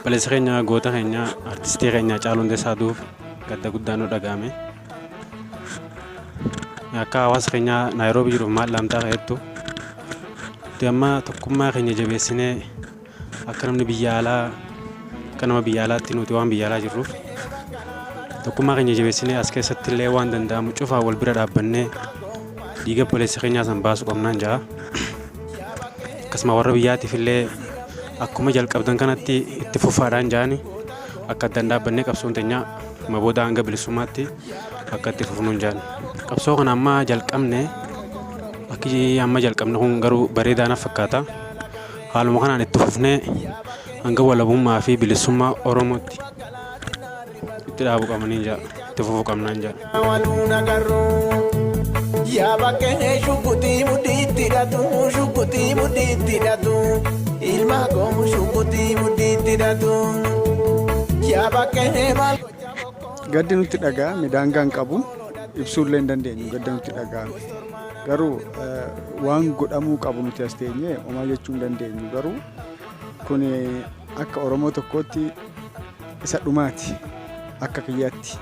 Obboleessa keenya, goota keenya, artistii keenya Haacaaluu Hundeessaa du'uuf gadda guddaan nu dhaga'ame. Akka hawaasa keenya Naayiroobii jiruuf maal dhaamtaa ka'ettu? Nuti amma tokkummaa keenya jabeessinee akka namni biyya alaa, akka nama biyya alaatti, nuti waan biyya alaa jirruuf, tokkummaa keenya jabeessinee as keessatti illee waan danda'amu cufaa wal bira dhaabbannee dhiiga obboleessa keenyaa san baasuu qabnaan ja'a. Akkasuma warra biyyaatiif illee akkuma jalqabdan kanatti itti fufaadhaan ja'ani, akka addaan dhaabbannee qabsoon teenya amma booda hanga bilisummaatti akka itti fufnuun ja'an. Qabsoo kana amma jalqabne, akki amma jalqabne kun garuu bareedaa na fakkaata. Haaluma kanaan itti fufnee hanga walabummaa fi bilisummaa Oromootti itti dhaabuu qabanii ja'a. Itti fufuu qabnaan ja'a. Waluun agarru yaa bakkee shukutii mudhiitti hidhatu, shukutii mudhiitti hidhatu, ilma koo shukutii mudhiitti hidhatu, yaa bakkee maal. Gaddi nutti dhaga'ame daangaa hin qabu, ibsuullee hin dandeenyu gadda nutti dhaga'ame. Garuu waan godhamuu qabu nuti as teenyee homaa jechuu hin dandeenyu, garuu kun akka Oromoo tokkootti isa dhumaati, akka kiyyaatti.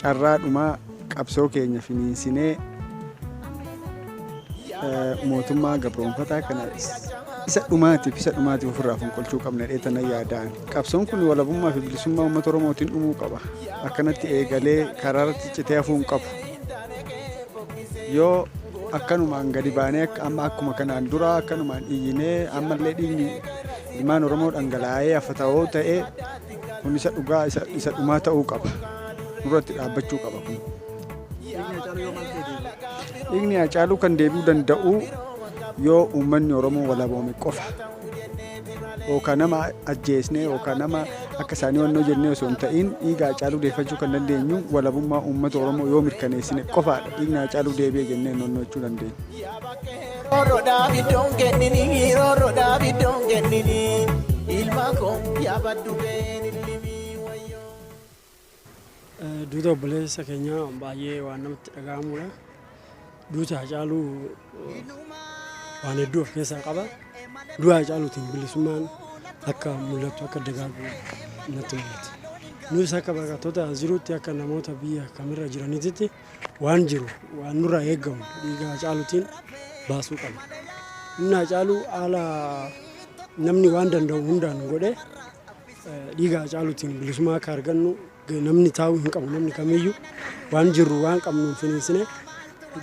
Carraa dhumaa qabsoo keenya finiinsinee mootummaa gabroonfataa kana isa dhumaatiif ofirraa fonqolchuu qabna dheetana yaadaan. Qabsoon kun walabummaa fi bilisummaa uummata Oromootiin dhumuu qaba. Akkanatti eegalee karaa irratti citee hafuu hin qabu. Yoo akkanumaan gadi baanee amma akkuma kanaan dura akkanumaan iyyinee ammallee dhiigni ilmaan Oromoo dhangala'ee hafa ta'oo ta'e, kun isa dhugaa isa dhumaa ta'uu qaba. Nurratti dhaabbachuu qaba kun. Dhiigni Haacaaluu kan deebi'uu danda'u yoo uummanni Oromoo walaboome qofa. Yookaan nama ajjeesnee yookaan nama akka isaanii wannoo jennee osoo hin ta'in, dhiiga Haacaaluu deeffachuu kan dandeenyu walabummaa uummata Oromoo yoo mirkaneessine qofaadha. Dhiigni Haacaaluu deebi'e jennee nonnoochuu dandeenya. Rorodhaaf iddoon kennini, rorodhaaf iddoon kennini, ilma koo yaabaddu been ilmi wayyoo. Duuta obboleessa keenyaa baay'ee waan namatti dhaga'amudha. Duuta Haacaaluu waan hedduu of keessaa qaba. Du'a Haacaaluutiin bilisummaan akka mul'atu, akka dagaagu natti mul'ata. Nus akka baqattoota as jirutti, akka namoota biyya kamirra jiranitti, waan jiru, waan nurraa eegamu dhiiga Haacaaluutiin baasuu qabna. Inni Haacaaluu haala namni waan danda'u hundaan godhee dhiiga Haacaaluutiin bilisummaa akka argannu namni taa'uu hin qabu. Namni kamiyyuu waan jirru, waan qabnu finiinsine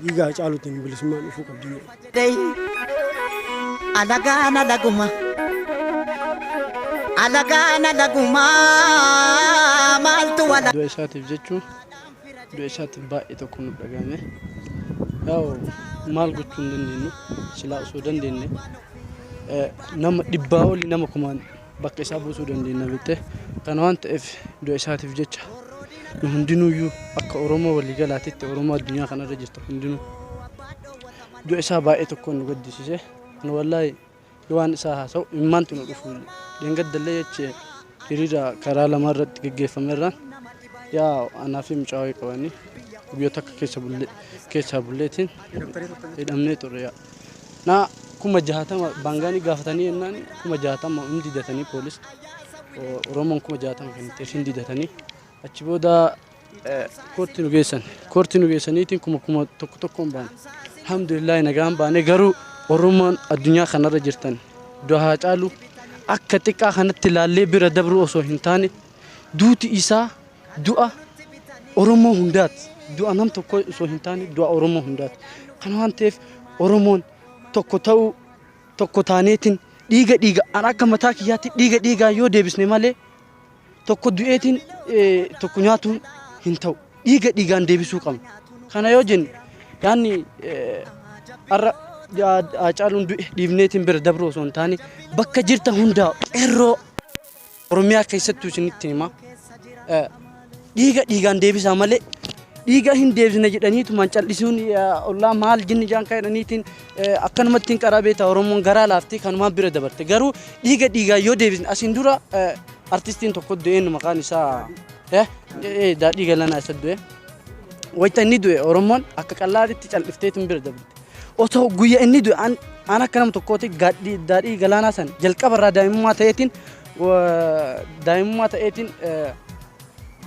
dhiiga Haacaaluutiin bilisummaan dhufuu qabdi. Alagaan alaguma. Alagaan alaguma. Maaltu wala. Du'a isaatiif jechuun, du'a isaatiif baay'ee tokko nu dhagahame. Yaa'u maal gochuu hin dandeenyu, silaa osoo dandeenye nama dhibbaa olii, nama kumaan bakka isaa buusuu dandeenya beektee. Kana waan ta'eef du'a isaatiif jecha nu hundinuyyuu akka Oromoo waliigalaatitti, Oromoo addunyaa kanarra jirtu hundinuu, du'a isaa baay'ee tokko nu gaddisiise. Kan wallaahi waan isaa haasa'u immaantu nu dhufu. Dheengaddallee jechi hiriira karaa lama irratti geggeeffamerraan yaa anaa fi mucaa wayii qabanii guyyoota akka keessa bullee keessaa bulleetiin hidhamnee turre yaa. Na 60,000 baangaanii gaafatanii jennaan 60,000 hin didatanii, poolis Oromoon 60,000 kan ta'e hin didatanii. Achi booda koortii nu geessan, koortii nu geessaniitiin kuma kuma tokko tokkoon baane. Alhamdulillah, nagaan baane. Garuu Oromoon addunyaa kanarra jirtan, du'a Haacaaluu akka xiqqaa kanatti ilaallee bira dabruu osoo hin taane, duuti isaa du'a Oromoo hundaati. Du'a nam tokko osoo hin taane du'a Oromoo hundaati. Kana waan ta'eef Oromoon tokko ta'uu, tokko taaneetiin dhiiga dhiiga, an akka mataa kiyyaatti dhiiga dhiigaa yoo deebisne malee tokko du'eetiin tokko nyaatuun hin ta'u. Dhiiga dhiigaan deebisuu qabna. Kana yoo jenne yaanni har'a Haacaaluun du'e dhiifneetiin bira dabruu osoo hin taane, bakka jirtan hundaa qeerroo Oromiyaa keessattuu isinitti hima. Dhiiga dhiigaan deebisaa malee dhiiga hin deebisne jedhaniitumaan cal'isuun, ollaa maal jinni jaan jedhaniitiin akkanumatti hin qaraa beektaa, Oromoon garaa laaftee kanumaan bira dabarte. Garuu dhiiga dhiigaan yoo deebisne, asiin dura artistiin tokko du'een maqaan isaa Daadhii Galanaa isa du'e. Wayita inni du'e Oromoon akka qallaatitti cal'ifteetiin bira dabarte. Otoo guyya inni du'e an akka nama tokkooti Daadhii Galaanaa san jalqaba irraa daa'imummaa ta'eetiin Daa'imummaa ta'eetiin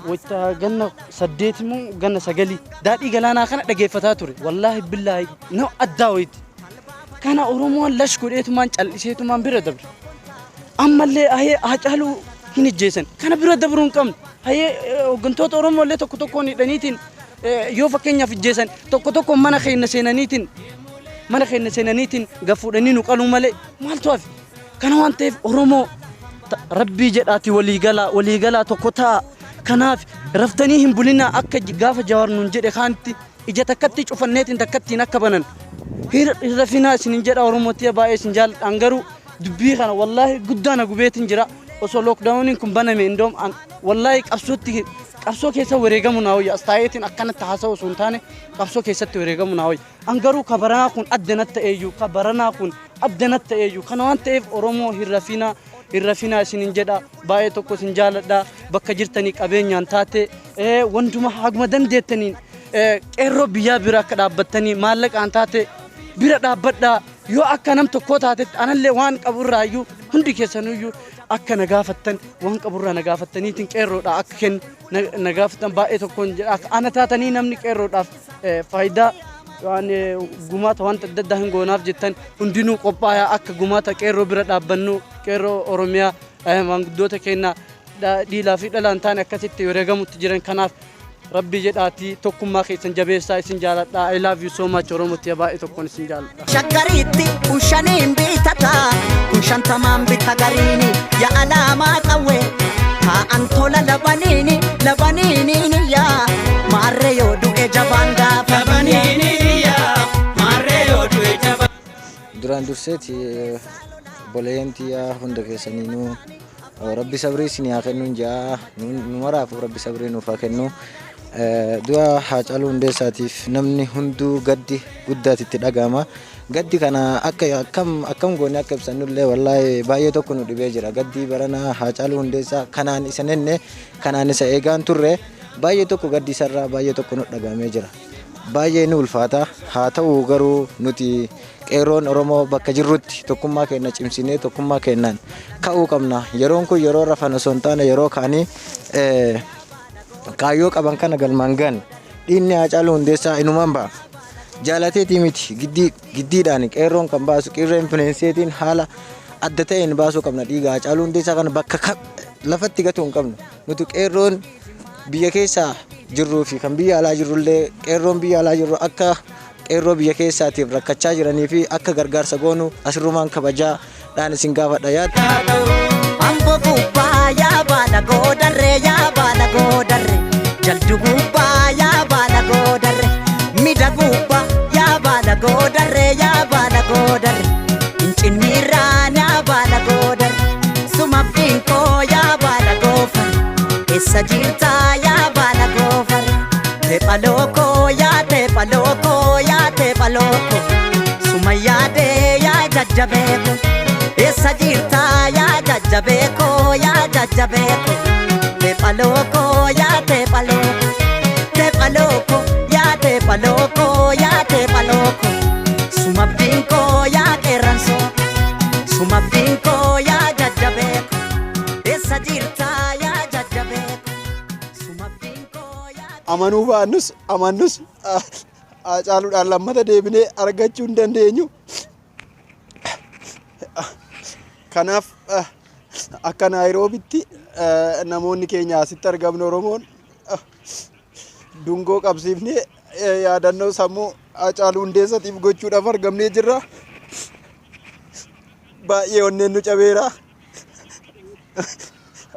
wayita ganna 8 immoo ganna 9 daadhii galaanaa kana dhageeffataa ture. Wallaahi billaahi nama addaa wayiiti. Kana Oromoon lash godheetumaan calliseetumaan bira dabre. Ammallee hayee Haacaaluu hin ijjeessan. Kana bira dabruu hin qabnu. Hayee hooggantoota Oromoo illee tokko tokkoon hidhaniitiin yoo fakkeenyaaf ijjeessan tokko tokko mana keenya seenaniitiin mana keenya seenaniitiin gafuudhanii nu qaluu malee maaltu hafe. Kana waan ta'eef Oromoo rabbii jedhaati walii galaa walii galaa tokko ta'a. Kanaaf raftanii hin bulinaa akka gaafa Jawaar nuun jedhe kaanitti ija takkatti cufanneetiin takkattiin akka banan. Hin rafinaa isinin jedha Oromootti baay'ee isin jaalladhaan garuu dubbii kana wallaahi guddaa na gubeetiin jira. Osoo lockdowniin kun baname indoom wallaahi qabsootti qabsoo keessa wareegamu naa wayya as taa'eetiin akkanatti haasa'u osoo hin taane qabsoo keessatti wareegamu naa wayya. An garuu kabaranaa kun adda natti ta'eeyyuu kabaranaa kun adda natti ta'eeyyuu kana waan ta'eef Oromoo hin rafinaa hin rafinaa isinin jedha baay'ee tokko isin jaaladha bakka jirtanii qabeenyaan taate wantuma haguma dandeettaniin qeerroo biyyaa bira akka dhaabbattanii maallaqaan taate bira dhaabbadhaa yoo akka nam tokkoo taatetti anallee waan qaburraayyuu hundi keessanuyyuu akka na gaafattan waan qaburraa na gaafattaniitiin qeerroodha akka kennu na gaafattan baay'ee tokkoon jedha akka ana taatanii namni qeerroodhaaf faayidaa waan gumaata wanta adda addaa hin goonaaf jettan hundinuu qophaayaa akka gumaata qeerroo bira dhaabbannu qeerroo Oromiyaa maanguddoota keenya dhiilaa fi dhalaan taane akkasitti wareegamutti jiran kanaaf rabbi jedhaatii tokkummaa keessan jabeessaa isin jaaladha. I love you so much Oromootti baay'ee tokkoon isin jaaladha. Shaggariitti kun shaniin bitata kun shantamaan bita gariini yaa alaamaa qawwee taa'an tola labaniini labaniini yaa maarree yoo du'e jabaan gaafa Duraan durseeti obboleeyyan tiyyaa hunda keessaniinuu rabbi sabrii isin haa kennuun ja'a nu maraafuu rabbi sabrii nuuf haa kennu. Du'a Haacaaluu Hundeessaatiif namni hunduu gaddi guddaatti itti dhaga'ama. Gaddi kana akka akkam akkam goone akka ibsannullee wallaahi baay'ee tokko nu dhibee jira. Gaddi barana Haacaaluu Hundeessaa kanaan isa nenne kanaan isa eegaan turre baay'ee tokko gaddi isarraa baay'ee tokko nu dhaga'amee jira. Baay'ee ni ulfaata. Haa ta'u garuu nuti qeerroon Oromoo bakka jirrutti tokkummaa keenya cimsinee tokkummaa keenyaan ka'uu qabna. Yeroon kun yeroo rafan osoo hin taane yeroo ka'anii kaayyoo qaban kana galmaan gahan dhiigni Haacaaluu Hundeessaa inumaan ba'a. Jaalateetii miti giddiidhaan qeerroon kan baasu qeerreen bineenseetiin haala adda ta'een baasuu qabna dhiiga Haacaaluu Hundeessaa kana bakka lafatti gatuu hin qabnu. Nuti qeerroon biyya keessa jirruu fi kan biyya alaa jirrullee qeerroon biyya alaa jirru akka qeerroo biyya keessaatiif rakkachaa jiranii fi akka gargaarsa goonu asirrumaan kabajaadhaan isin gaafadha yaada. Ambo gubbaa yaa baala goodarree yaa baala goodarree jaldu gubbaa yaa baala goodarree mida gubbaa yaa baala goodarree yaa baala goodarree incinniirraan yaa baala goodarree sumabdiin koo yaa baala goofare eessa jirtaa yaa baala goofare teepha lookoo yaa teepha lookoo yaa teepha lookoo suma yaadee yaa jajjabeeko eessa jirtaa yaa jajjabeeko yaa jajjabeeko teepha lookoo yaa teepha lookoo teepha lookoo yaa teepha lookoo yaa teepha lookoo sumabdiin koo yaa qeerransoo sumabdiin koo yaa jajjabeeko eessa jirtaa yaa jajjabeeko sumabdiin koo yaa. Amanuu baannus amannus Haacaaluudhaan lammata deebinee argachuu hin dandeenyu. Kanaaf akka Naayiroobitti namoonni keenya asitti argamnu Oromoon dungoo qabsiifnee yaadannoo sammuu Haacaaluu Hundeessatiif gochuudhaaf argamnee jirra. Baay'ee onneen nu cabeera.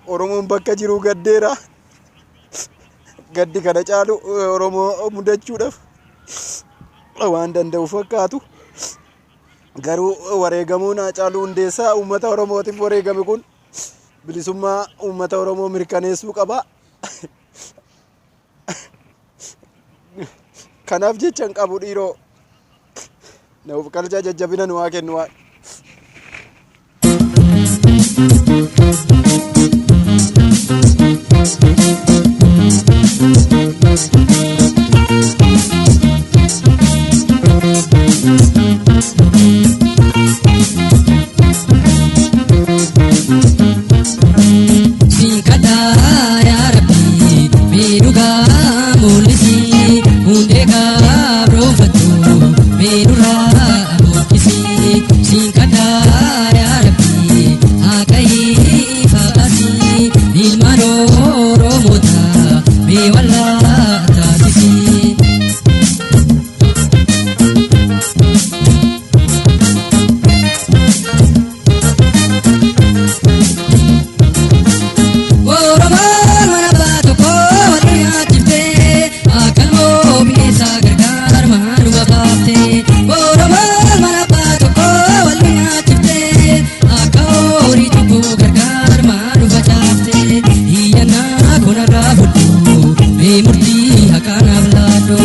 Oromoon bakka jiru gaddeera. Gaddi kana caalu Oromoo mudachuudhaaf waan danda'u fakkaatu. Garuu wareegamuun Haacaaluu Hundeessaa uummata Oromootiif wareegame kun bilisummaa uummata Oromoo mirkaneessuu qaba. Kanaaf jecha hin qabu dhiiroo. Nuuf qalchaa jajjabina nu haa kennu waan. Gargaar maa nu facaafte iyyannaa konarraa fudhu mee murtii haqaanaaf laadhu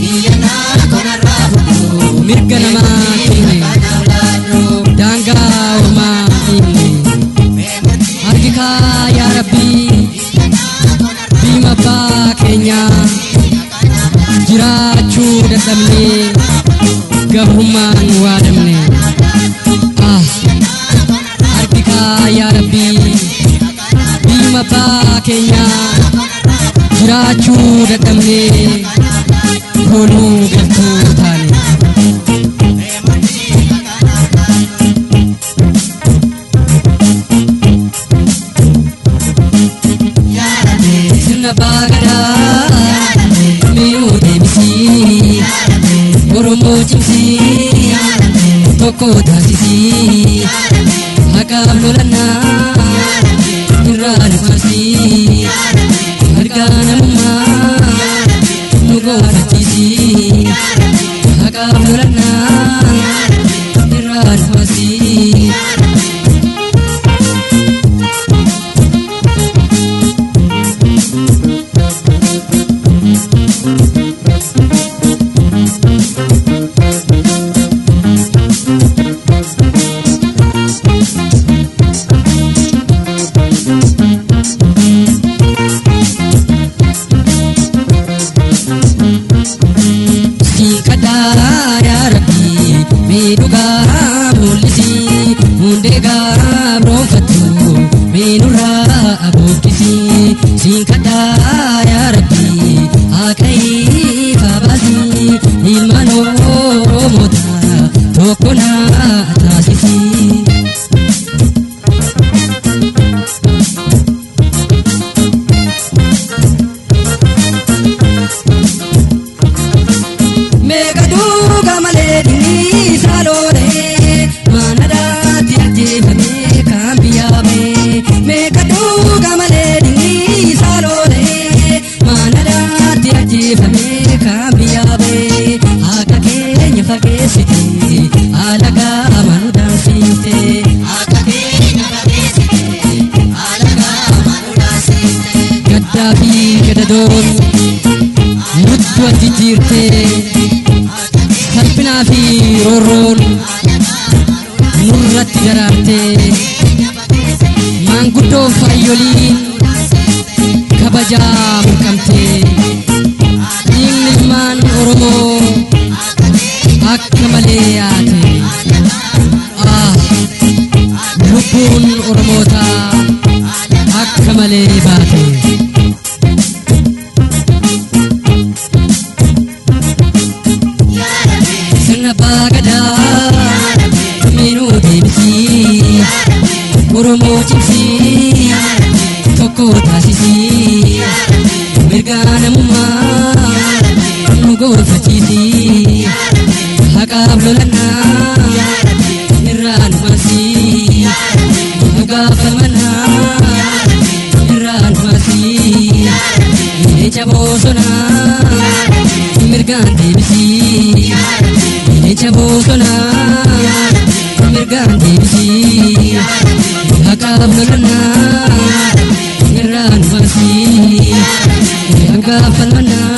iyyannaa konarraa fudhu mirga namaa kenne daangaa ormaa dhiibne harki kaa yaa rabbii biima abbaa keenyaa jiraachuu dadhabnee gabrummaan waadamne ah harki kaa yaa rabbii biima abbaa keenyaa jiraachuu dadhabnee kooluu galtuu taane. Sirna baagadaa mi'uu deebisii Oromoo cimsii tokko taasisii haqaaf lolannaa irraa nu kaasii harka namummaa nu gonfachiisii haqaaf lolannaa irraa nu kaasii. Siin kadhaa yaa Rabbi mee dhugaa mul'isi hundee gaabroonfattu mee nurraa abookkisi siin kadhaa yaa Rabbi haqa ifa baasi ilmaan Oromoota tokko naa taasisi. Meeqa duuga malee dinni isaa loolee mana daatti ajjeefamee kan biyyaa ba'e. Meeqa duuga malee dinni isaa loolee mana daatti ajjeefamee kan biyyaa ba'e. Akka keenya fageessite haala gaama nu dansiifte. Akka keenya fageessite haala gaama nu dansiifte. Gaddaa fi gadadoon nutti wal jijjiirtee. Salphinaa fi roorroon nurratti daraartee maanguddoo fayyoliin kabajaa mulqamtee dhiigni ilmaan Oromoo akka malee yaate ah lubbuun Oromootaa akka malee baate. Sirna baagadaa minuu deebisii Oromoo cimsii tokko taasisii mirga namummaa nu gonfachiisii haqaaf lolannaa irraa nu baasii dhugaaf falmannaa irraa nu baasii leenca bosonaa mirgaan deebisii leenca bosonaa mirgaan deebisii haqaaf lolannaa irraa nu baasii dhugaaf falmannaa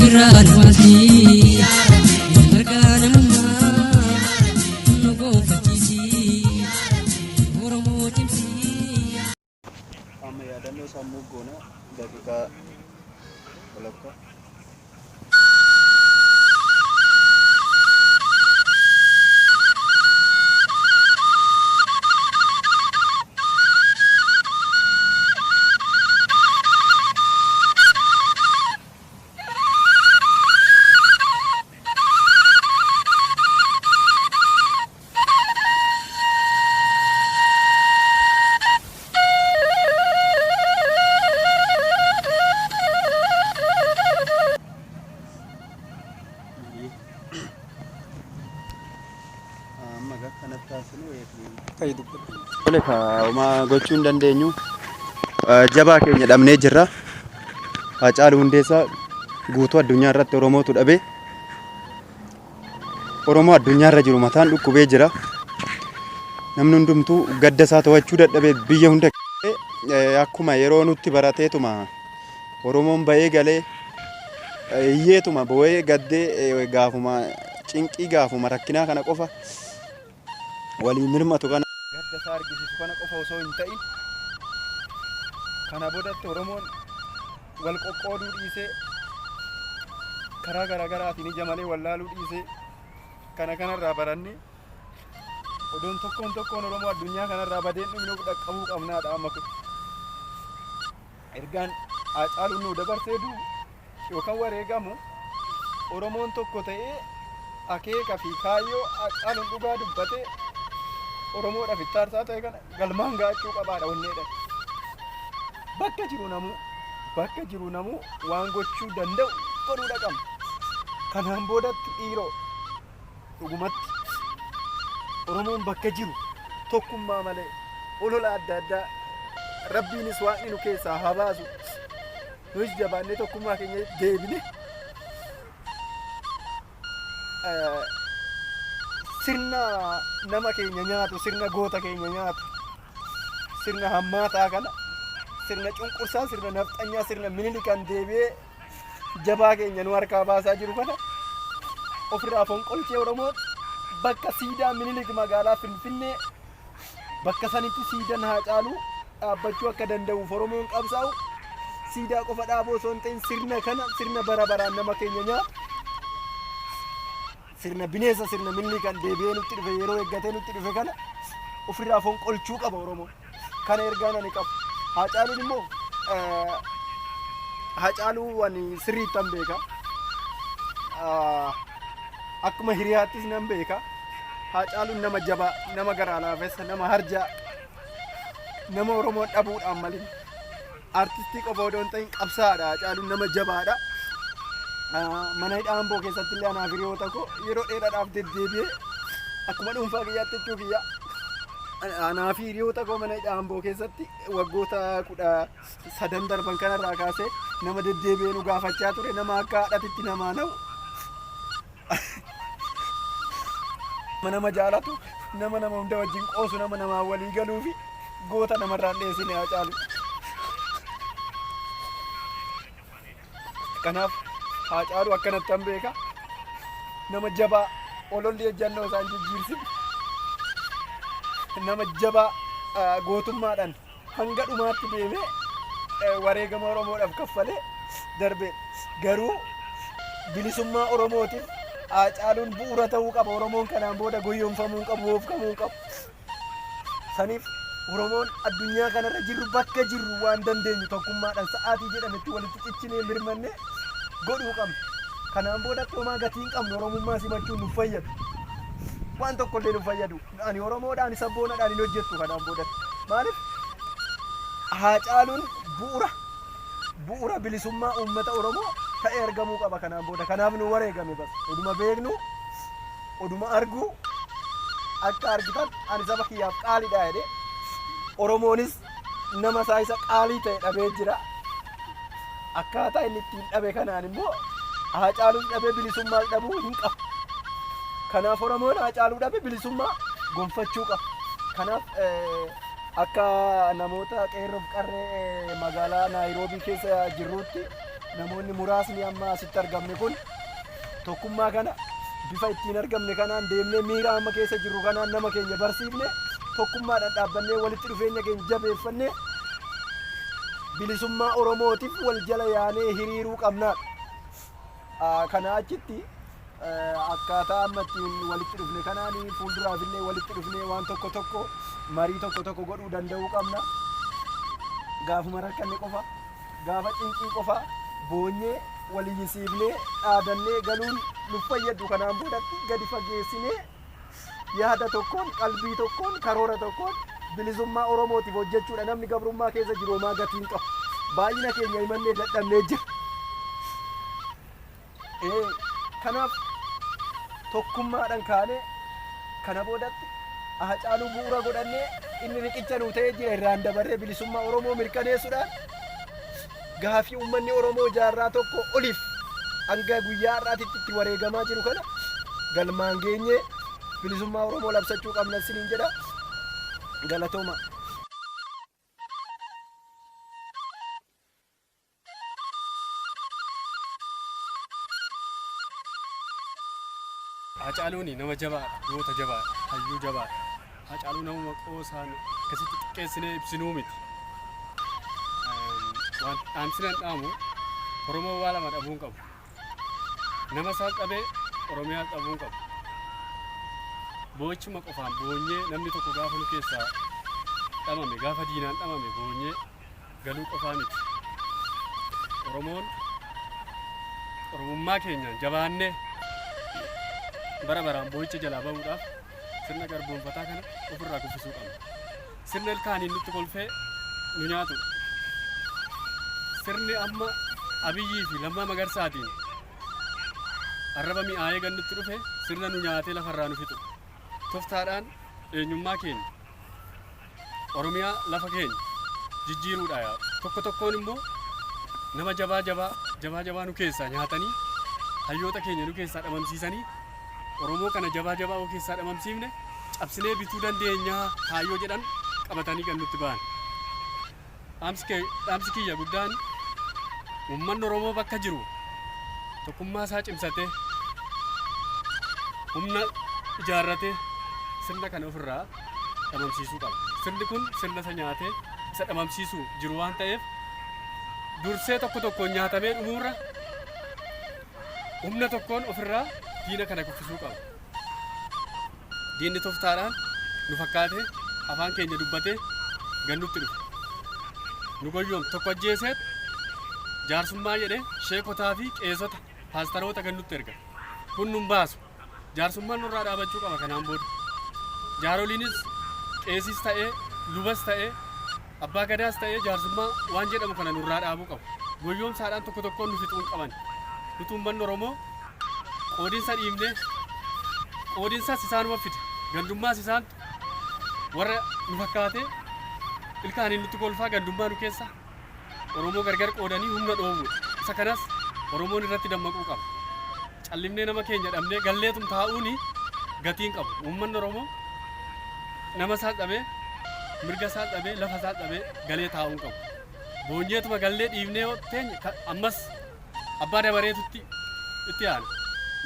irraa nu baasii mirga namummaa nu gonfachiisii Oromoo cimsii. Amma yaadannoo sammuu goona daqiiqaa walakkaa. Amma egaa kanatti taasisnu Tole homaa gochuu hin dandeenyu. Jabaa keenya dhabnee jirra. Haacaaluu Hundeessaa guutuu addunyaa irratti Oromootu dhabe. Oromoo addunyaa irra jiru mataan dhukkubee jira. Namni hundumtuu gadda isaa to'achuu dadhabee biyya hunda akkuma yeroo nutti barateetuma Oromoon ba'ee galee iyyeetuma boo'ee gaddee gaafuma cinqii gaafuma rakkinaa kana qofa walii mirmatu kana. Gadda isaa argisiisu kana qofa osoo hin ta'in kana boodatti Oromoon wal qoqqooduu dhiisee karaa garaagaraatiin ija malee wallaaluu dhiisee kana kanarraa barannee odoon tokkoon tokkoon Oromoo addunyaa kanarraa badeen dhumnu dhaqqabuu qabnaadha amma kun. Ergaan Haacaaluun nuu dabarsee du'u yookaan wareegamu Oromoon tokko ta'ee akeeka fi kaayyoo Haacaaluun dhugaa dubbatee Oromoodhaaf itti aarsaa ta'e kana galmaan ga'achuu qabaadha onneedha. Bakka jiru namuu bakka jiru namuu waan gochuu danda'u godhuudha qabna. Kanaan boodatti dhiiroo dhugumatti Oromoon bakka jiru tokkummaa malee olola adda addaa Rabbiinis waaqni nu keessaa haa baasu. Nus jabaannee tokkummaa keenya deebine sirna nama keenya nyaatu, sirna goota keenya nyaatu, sirna hammaataa kana, sirna cunqursaa, sirna nafxanyaa, sirna minilikan deebi'ee jabaa keenya nu harkaa baasaa jiru kana ofirraa fonqolchee Oromoon bakka siidaa Minilik magaalaa Finfinnee bakka sanitti siidan Haacaaluu dhaabbachuu akka danda'uuf Oromoon qabsaa'u siidaa qofa dhaabuu osoo hin ta'in sirna kana sirna bara baraan nama keenya nyaatu sirna bineensa sirna Minilikan deebi'ee nutti dhufe yeroo eeggatee nutti dhufe kana ofirraa fonqolchuu qaba Oromoon. Kana ergaan ani qabu. Haacaaluun immoo Haacaaluu ani sirriittan beeka. Akkuma hiriyaattis nan beeka. Haacaaluun nama jabaa, nama garaa laafessa, nama harjaa, nama Oromoon dhabuudhaan malee. Artistii qofa odoo hin ta'in qabsaa'aadha. Haacaaluun nama jabaadha. Mana hidhaa Amboo keessatti illee anaaf hiriyoota koo yeroo dheeraadhaaf deddeebi'ee akkuma dhuunfaa kiyyaatti jechuu kiyya. Anaa fi hiriyoota koo mana hidhaa Amboo keessatti waggoota 13 darban kanarraa kaasee nama deddeebi'ee nu gaafachaa ture nama akka haadhatitti namaa na'u nama jaalatu nama nama hunda wajjin qoosu nama namaa walii galuu fi goota namarraan dheessine Haacaalu. Kanaaf Haacaaluu akkanattan beeka. Nama jabaa ololli ejjannoo isaan jijjiirsine. Nama jabaa gootummaadhaan hanga dhumaatti deemee wareegama Oromoodhaaf kaffalee darbe. Garuu bilisummaa Oromootiif Haacaaluun bu'uura ta'uu qaba. Oromoon kanaan booda goyyomfamuu hin qabu, oofkamuu hin qabu. Saniif Oromoon addunyaa kanarra jirru bakka jirru waan dandeenyu tokkummaadhaan sa'aatii jedhametti walitti cichinee mirmannee godhuu qabna. Kanaan boodatti homaa gatii hin qabnu Oromummaa simachuun nu fayyadu. Waan tokkollee nu fayyadu. Ani Oromoodha, ani sabboonaadhaan hin hojjettu kanaan boodatti. Maaliif? Haacaaluun bu'ura bu'ura bilisummaa uummata Oromoo ta'ee argamuu qaba kanaan booda. Kanaaf nu wareegame bas. Oduma beeknu, oduma arguu akka argitan ani saba kiyyaaf qaaliidha jedhee Oromoonis nama isaa isa qaalii ta'e dhabee jira. Akkaataa inni ittiin dhabe kanaan immoo Haacaaluus dhabee bilisummaas dhabuu hin qabu. Kanaaf Oromoon Haacaaluu dhabe bilisummaa gonfachuu qaba. Kanaaf akka namoota qeerroof qarree magaalaa Naayiroobii keessa jirruutti namoonni muraasni amma asitti argamne kun tokkummaa kana bifa ittiin argamne kanaan deemnee miira amma keessa jirru kanaan nama keenya barsiifne tokkummaadhaan dhaabbannee walitti dhufeenya keenya jabeeffannee bilisummaa Oromootiif wal jala yaanee hiriiruu qabnaadha. Kana achitti akkaataa amma ittiin walitti dhufne kanaan fuulduraaf illee walitti dhufnee waan tokko tokko marii tokko tokko godhuu danda'uu qabna. Gaafuma rakkanne qofa, gaafa cinqii qofa boonyee wal iyyisiifnee dhaadannee galuun nu fayyadu kanaan boodatti gadi fageessinee yaada tokkoon, qalbii tokkoon, karoora tokkoon bilisummaa Oromootiif hojjechuudha. Namni gabrummaa keessa jiru homaa gatii hin qabu. Baay'ina keenya himannee dadhabnee jira. Kanaaf tokkummaadhaan kaanee kana boodatti Haacaaluu bu'uura godhannee inni riqicha nuu ta'ee jira irraan dabarree bilisummaa Oromoo mirkaneessuudhaan gaafii uummanni Oromoo jaarraa tokko oliif hanga guyyaa har'aatitti itti wareegamaa jiru kana galmaan geenyee bilisummaa Oromoo labsachuu qabna isiniin jedha. Galatooma. Hacaaluun nama jabaadha, goota jabaadha, hayyuu jabaadha. Hacaaluu namuma qoosaan akkasitti xiqqeessinee ibsinuu miti. Waan dhaamsinaan dhaamu Oromoo waa lama dhabuu hin qabu. Nama isaa qabee Oromiyaa dhabuu hin qabu. Boo'ichuma qofaan boonyee namni tokko gaafa nu keessaa dhabame gaafa diinaan dhabame boonyee galuu qofaa miti. Oromoon Oromummaa keenyaan jabaannee bara baraan boo'icha jalaa bahuudhaaf sirna garboomfataa kana ofirraa kuffisuu qabna. Sirna ilkaaniin nutti kolfee nu nyaatudha. Sirni amma Abiyyii fi Lammaa Magarsaatiin arraba mi'aayee gad nutti dhufe sirna nu nyaatee lafarraa nu fixu. Toftaadhaan eenyummaa keenya Oromiyaa lafa keenya jijjiiruudha yaa'u. Tokko tokkoon immoo nama jabaa jabaa jabaa jabaa nu keessaa nyaatanii hayyoota keenya nu keessaa dhabamsiisanii Oromoo kana jabaa jabaa yoo keessaa dhabamsiifne cabsinee bituu dandeenyaa kaayyoo jedhan qabatanii kan nutti ba'an. Dhaamsi kiyya guddaan uummanni Oromoo bakka jiru tokkummaa isaa cimsatee humna ijaarratee sirna kana ofirraa dhabamsiisuu qaba. Sirni kun sirna isa nyaatee isa dhabamsiisuu jiru waan ta'eef dursee tokko tokkoon nyaatamee dhumuurra humna tokkoon ofirraa diina kana kuffisuu qaba. Diinni toftaadhaan nu fakkaatee afaan keenya dubbatee gad nutti dhufe. Nu goyyoom tokko ajjeeseet jaarsummaa jedhee sheekotaa fi qeesota paastaroota gad nutti erga. Kun nun baasu. Jaarsummaan nurraa dhaabachuu qaba kanaan booda. Jaaroliinis qeesis ta'ee lubas ta'ee abbaa gadaas ta'ee jaarsummaa waan jedhamu kana nurraa dhaabuu qabu. Goyyoomsaadhaan tokko tokkoon nu fixuu hin qaban. Nuti uummanni Oromoo qoodinsa dhiibnee qoodinsas isaanuma fide gandummaas isaantu warra nu fakkaatee ilkaaniin nutti kolfaa gandummaa nu keessa Oromoo gargar qoodanii humna dhoowwuudha. Isa kanas Oromoon irratti dammaquu qaba. Callimnee nama keenya dhabnee galleetum taa'uuni gatii hin qabu. Uummanni Oromoo nama isaa dhabee mirga isaa dhabee lafa isaa dhabee galee taa'uu hin qabu. Boonyeetuma gallee dhiibnee yoo teenye ammas abbaa dabareetutti itti aana.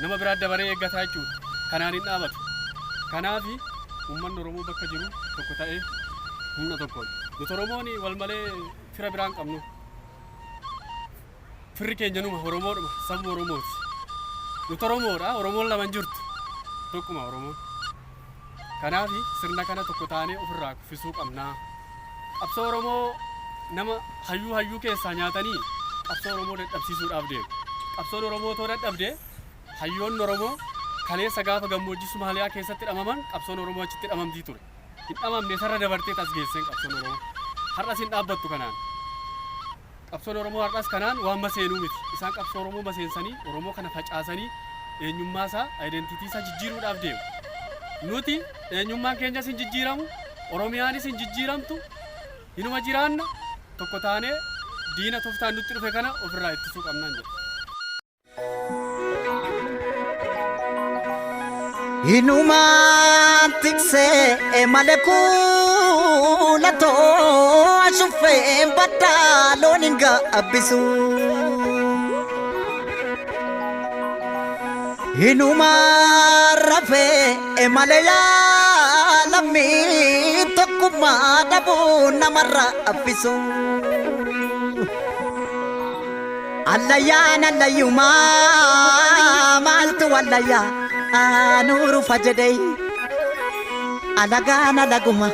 Nama biraa dabaree eeggataa jechuudha. Kanaan hin dhaabatu. Kanaaf uummanni Oromoo bakka jiru tokko ta'ee humna tokkoon. Nuti Oromoon wal malee fira biraa hin qabnu. Firri keenya numa Oromoodhuma sabuma Oromooti. Nuti Oromoodha. Oromoon lama hin jirtu. Tokkuma Oromoon. Kanaaf sirna kana tokko taanee ofirraa kuffisuu qabna. Qabsoo Oromoo nama hayyuu hayyuu keessaa nyaatanii qabsoo Oromoo dadhabsiisuudhaaf deemu. Qabsoon Oromoo otoo dadhabde hayyoonni Oromoo kaleessa gaafa gammoojjii Somaaliyaa keessatti dhamaman qabsoon Oromoo achitti dhamamtii ture. Hin dhamamne isarra dabartee as geesseen qabsoon Oromoo. Har'as hin dhaabbattu kanaan. Qabsoon Oromoo har'as kanaan waan maseenuu miti. Isaan qabsoo Oromoo maseensanii Oromoo kana facaasanii eenyummaa isaa identity isaa jijjiiruudhaaf deemu. Nuti eenyummaan keenyas hin jijjiiramu, Oromiyaanis hin jijjiiramtu, hinuma jiraanna tokko taanee diina toftaan nutti dhufe kana ofirraa ittisuu qabnaan jedha. Inumaan tiksee malee kuulatoo ashuffeen baddaa loon hin gaabbisu. Inumaan rafee malee yaalammii tokkummaa dhabuu namarraa affisu. Allayyaan allayyumaa maaltu wallayyaa nuurufa jedhee alagaan alaguma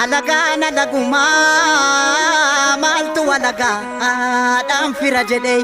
alagaan alagumaa maaltu alagaa dhaan fira jedhee.